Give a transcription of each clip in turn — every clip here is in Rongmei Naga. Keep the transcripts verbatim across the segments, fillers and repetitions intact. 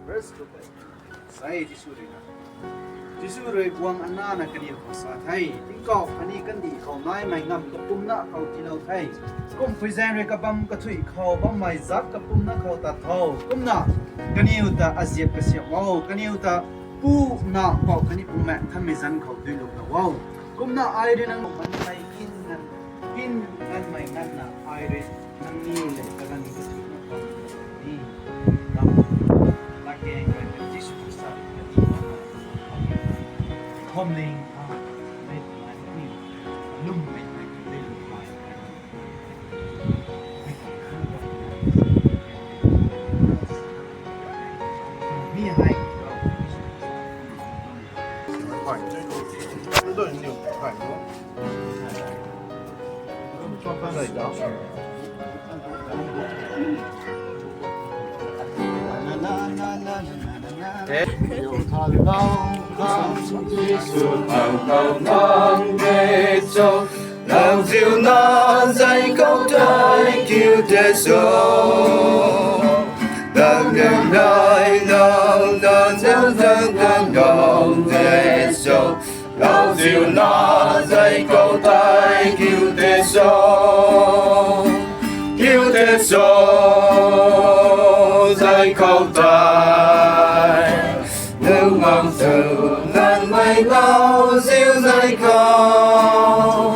Verse two. Sai Jisu rui na. Jisu rui guang anana kaniw khou sa the. Tingkauh khatni kandih khou naimei ngamv kapumna khou tiilou the. Kumpui zaeng rui kabam kathui khou bammei zat kapumna khou tat tho. Kumna kaniw ta aziap kasiam o. Kaniw ta Pu, Nac, Mpouh khatni Bumaengh Nthanmei zanc khou duilou lou o. Kumna ai rui nang manmei kin ngan, kin nganmei nganvna ai rui nangniw lev kaganv kathuina bam ni. Ram latkaeng rui Jisu Khrista rui kati bam. Khomling ha, mei mai ni, lum mei mai ni, lum mai. Lauziu na zai khou tei kiu tei so. Dang dang dai dang dang dang dang dang dang tei so. Lauziu na zai khou tei kiu tei so. Kiu tei so. Zai khou tei. Nang mang su nang mei lauziu zai khou.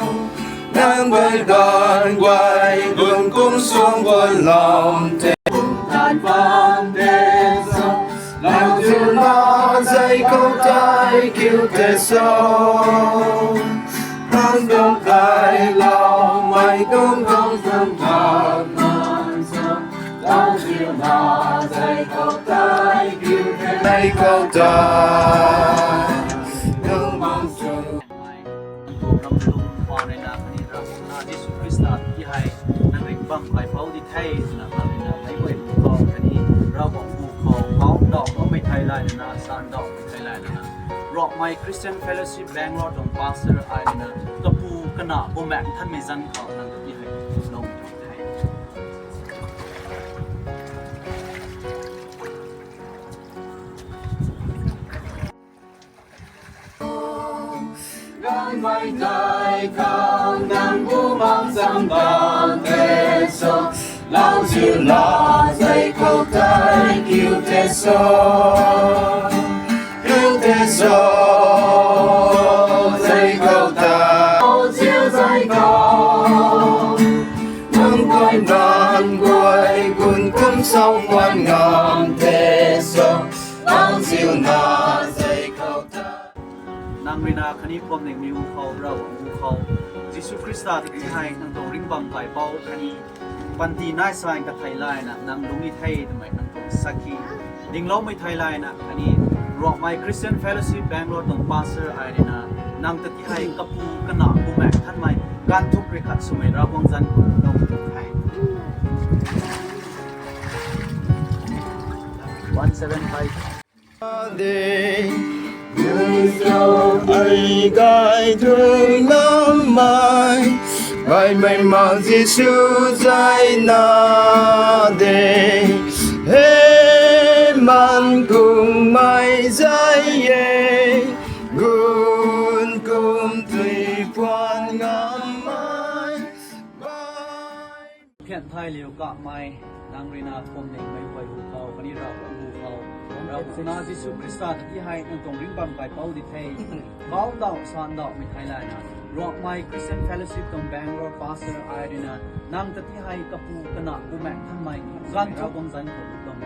Nang bai dan guay bun kum sung guan lam te. Tan pan te so. Lauziu na zai khou tei kiu tei so. Nang dong kai lau mei dong dong dong tan pan so. Lauziu na zai khou tei kiu tei. Zai khou tei. Nang mang su. Ramlung pa nai na kani Ravguangc na Jisu Khrista ti hei nang ring bam kai pou di the twna kani na mei guay khou kani Ravguangc gu khou pou dau mei thei lai na san dau mei thei lai na. Rongmei Christian Fellowship Bangalore tuang pastor ai na kapu kana Bumaengh Nthanmei zanc khou nang ti hei lou the. Ganmei tei khou nang Bumaengh zam bam te so. Lauziu na zai khou tei kiu tei so. Kiu tei so. Zai khou tei. Lauziu zai khou. Nang kai dan guay bun kum sung guan ngam te so. Lauziu na zai khou tei. Nang rui na khatni phuamling mi u khou, Ravguangc gu khou, Jisu Khrista ta ti hei nang tuang ringh bam kaipouc khatni panty nai sa kathei layna nang lungc ni the twmei nang tuang sakhi dingloumei thei layna khatni Rongmei Christian Fellowship Bangalore tuang pastor ai rui na nang ta ti hei kapu kana Bumaengh Nthanmei ganv thuk rui khat swmei Ravguangc zanc khou lou the. One seven five. De, ai gay thu nammei, gaymei ma Jisu zai na de, he man kungmei zai e, gun kum tui puan ngammei, bai. Thian thai liu kamei, nang rui na phuamling mei guay hu khou, khatni Ravguangc gu khou, Ravguangc na Jisu Khrista ta ti hei nang tuang ringh bam kaipouc di the. Kau ndauh, sa ndauhmei thei layna, Rongmei Christian Fellowship tuang Bangalore pastor ai rui na, nang ta ti hei kapu kana Bumaengh Nthanmei ganv thuk Ravguangc zanc khou lou tuang